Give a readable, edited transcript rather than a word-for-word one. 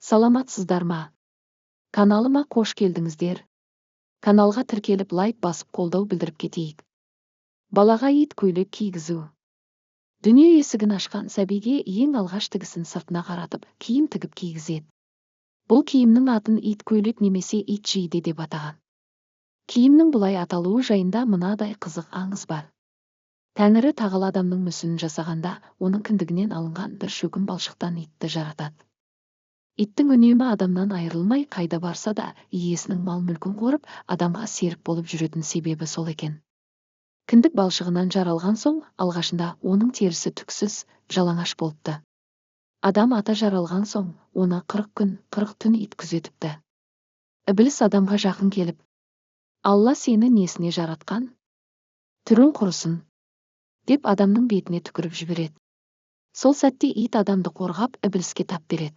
Саламатсыздар ма? Каналыма қош келдіңіздер. Каналға тіркеліп, лайк басып, қолдау білдіріп кетейік. Балаға ит көйлек кигізу. Дүние есігін ашқан сәбиге ең алғаш тігісін сыртына қаратып, киім тігіп кигізеді. Бұл киімнің атын ит көйлек немесе ит жейде деп атаған. Киімнің бұлай аталуы жайында мынадай қызық аңыз бар. Тәңірі тағала адамның мүсінін жасағанда, оның кіндігінен алынған бір шөкім балшықтан итті жаратады. Иттің үнемі адамнан айырылмай, қайда барса да иесінің мал-мүлкін қорып, адамға серік болып жүретін себебі сол екен. Кіндік балшығынан жаралған соң, алғашында оның терісі түксіз, жалаңаш болыпты. Адам ата жаралған соң, оны 40 күн, 40 түн ит күзетіпті. Ібіліс адамға жақын келіп: "Алла сені несіне жаратқан? Түрің құрысын!" деп адамның бетіне түкіріп жібереді. Сол сәтте ит адамды қорғап, ібіліске тап береді.